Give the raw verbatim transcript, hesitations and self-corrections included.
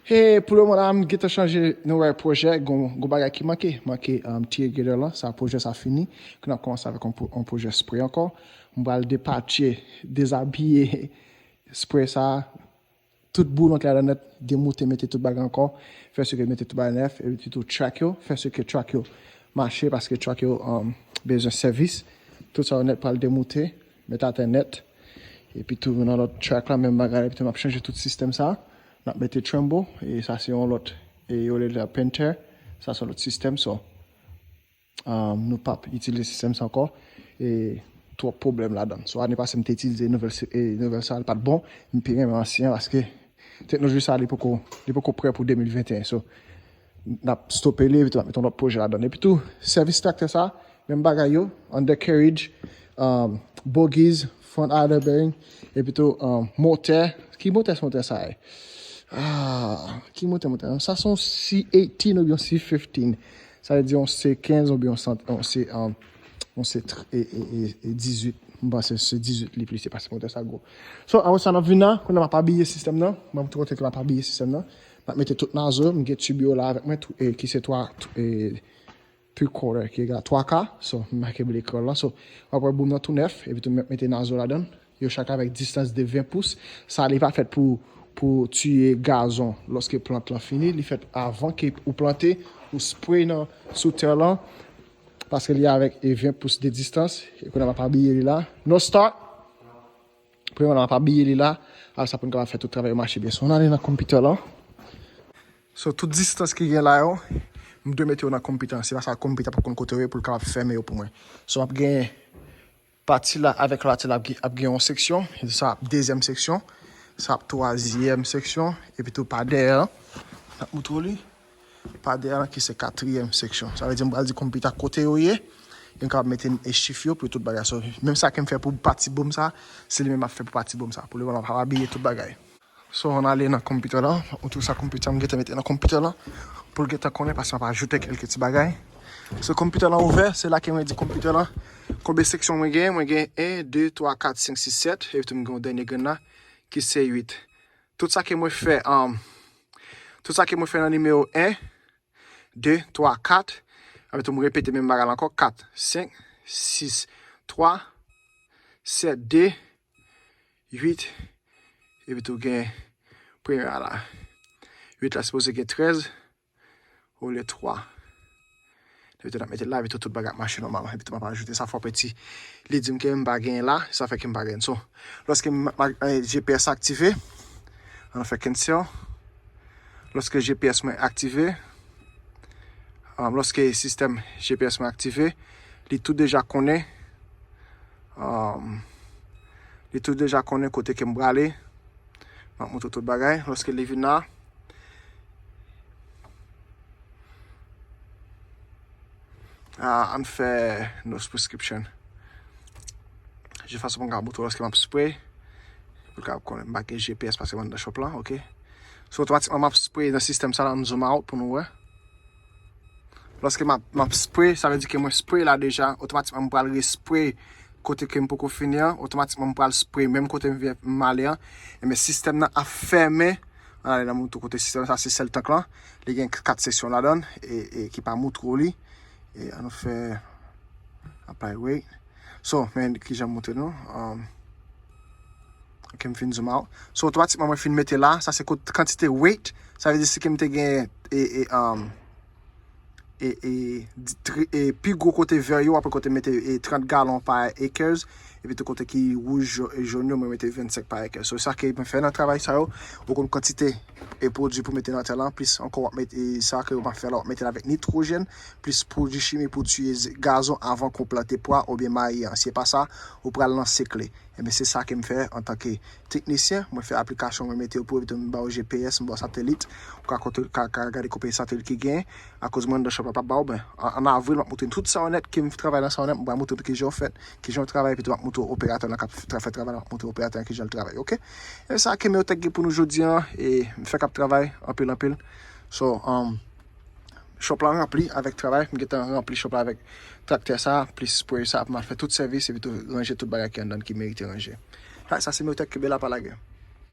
Hey, pou le moman la, m gentan chanje, nou wè pwojè, gon, gon bagay ki manke. Manke, um, tear grader lan, sa pwojè sa fini. Kounye a m ap kòmanse avèk yon pwo-, yon pwojè spray ankò. M pral depatche, dezabiye spray sa, tout boulon ki ladan nèt, demoute, mete tout bagay ankò, fè sire mete tout bagay nèf, epi tou track yo, fè sire track yo mache, paske track yo, um, bezwen sèvis. Tout sa yo nèt pral demoute, mete atè nèt. Epi tou nan lòt track la, menm bagay la, epi tou m ap chanje tout sistèm sa. N ap mete Trembo, e sa se yon lòt, e yo rele l Panther, sa se yon lòt sistèm, so, um, nou p ap itilize sistèm sa ankò, e twòp pwoblèm ladan. So, ane pase m te itilize nouvèl se-, e nouvèl sa, li pa t bon, m pi renmen ansyen an, paske teknoloji sa, li poko, li poko prè pou de mil venteyen. So, n ap stope li, epi tou n ap mete yon lòt pwojè ladan. Epi tou, sèvis traktè sa, menm bagay yo, undercarriage, um, bogies, front idler bearing, epi tou, um, motè. Ki motè se motè sa ye? Ah, ki motè, motè? Sa se yon C eighteen oubyen yon C fifteen. Sa vle di yon C kenz oubyen yon san, yon C, um, yon C tr-, e, e, e, e dizuit. M panse se dizuit li plis, se paske motè sa gwo. So, apre sa, n ap vin la, kounye a m ap abiye sistèm nan. M ap montre kote ke m ap abiye sistèm nan. M ap mete tout nazo, m gen tib yo la avèk mwen, tou, e, ki se twa, tou, e, three quarter, ki egal a twa ka. So, m make bl ekran lan. So, w ap wè boum nan tou nèf, epi tou m mete nazo ladan. Yo chak avèk distans de ven pous. Sa, li pa fèt pou, pou tiye gazon lòske plant lan fini. Li fèt avan ke ou plante, ou spray nan, sou tè lan. Paske li avèk, e, ven pous de distans. E kounye a m ap abiye li la. No start. Premyèman, m ap abiye li la. Al sa pou n kapab fè tout travay yo mache byen. So, ann ale nan konpitè lan. So, tout distans ki gen la yo, m dwe mete yo nan konpitè lan. Se pa sa, konpitè p ap konn kote yo ye pou l kapab fèmen yo pou mwen. So, m ap gen pati la avèk pati la ap gen, ap gen yon seksyon. Sa ap dezyèm seksyon. Sa ap twazyèm seksyon. Epi tou pa dèyè an. M ap moutre w li. Pa dèyè an ki se katriyèm seksyon. Sa vle di m pral di konpitè kote yo ye. E m kapab mete e chif yo pou tout bagay. So, menm sa ke m fè pou pati boum sa, se li menm m ap fè pou pati boum sa. Pou le moman, m ap abiye tout bagay. So, ann ale nan konpitè lan. M ap montre w sa konpitè m gentan mete nan konpitè lan. Pou l gentan konnen, paske m ap ajoute kèlke ti bagay. So, konpitè lan ouvè, se la ke mwen di konpitè lan konbyen seksyon mwen gen. Mwen gen en, de, twa, kat, senk, sis, sèt. Epi tou m gen yon dènye grenn la, ki se uit. Tout sa ke mwen fè, um, tout sa ke mwen fè nan nimewo en, de, twa, kat. Epi tou m repete menm bagay la ankò, kat, senk, sis, twa, sèt, de, uit, epi tou gen premye a la. Uit la sipoze gen trèz olye twa. Epi tou n ap mete la, epi tou tout bagay ap mache nòmalman. Epi tou m ap ajoute sa fò peti. Li di m ke m pa genyen la, sa fè ke m pa genyen. So, lòske m, ma, eh, G P S aktive, ann fè cancel. Lòske G P S mwen aktive, um, lòske sistèm G P S mwen aktive, li tou deja konnen, um, li tou deja konnen kote ke m prale. M ap montre tout bagay. Lòske li vin la, ah, ann fè nose prescription. Jis fason pou m ka montre w lòske m ap spray. Pou l ka konnen m pa gen G P S paske m anndan shop lan, oke. So, otomatikman, m ap spray nan sistèm sa la, m zoom out pou nou wè. Lòske m ap, m ap spray, sa vle di ke mwen spray la deja, otomatikman, m pral respray kote ke m poko fini an, otomatikman, m pral spray menm kote m vin, m ale an. Ebyen, sistèm nan ap fèmen. Ann ale nan montre w kote sistèm nan, sa se sèl tank lan. Li gen kat seksyon ladan l, e, e ki pa montre w li. E ann nou fè apply weight. So, men kijan m montre nou. Um, ok, m fin zoom out. So, otomatikman, mwen fin mete la. Sa se kot, kantite weight. Sa vle di si ke m te gen, e, e, um, e, e, di, tri, e, pi gwo kote vè yo, apre kote m mete, e, trant galon pa acres. Epi tou kote ki wouj, jo-, e, jòn yo, mwen mete vennsenk pa acres. So, sa ke mwen fè nan travay sa yo, ou konn kantite e pwodui pou mete nan tè lan, plis ankò w ap mete, e sa ke w ap fè la, w ap mete l avèk nitwojèn, plis pwodui chimik pou tiye ze-, gazon avan ke w plante pwa oubyen mayi an. Si se pa sa, ou pral lanse kle. Ebyen, se sa ke m fè antanke teknisyen. Mwen fè aplikasyon, mwen mete yo pou epi tou m ba w G P S, m ba w satelit. Ou ka konte, ka, ka gade konpayi satelit ki genyen. Akoz mwen anndan shop la, p ap ba w, ben, an, an avril, m ap montre tout sa yo nèt, ke m travay nan sa yo nèt, m pral montre w kijan yo fèt, kijan yo travay, epi tou m ap montre w operatè lan k ap tra-, fè travay la, m ap montre w operatè lan kijan l travay, oke? E sa ke Meotech gen pou nou jodi an, e m fèk ap travay anpil, anpil. So, um, shop la ranpli avèk travay, m gentan ranpli shop la avèk traktè sa, plis spray sa, pou m al fè tout sèvis, epi tou ranje tout bagay ki anndan l ki merite ranje. Sa, sa se Meotech, kenbe la, pa lage.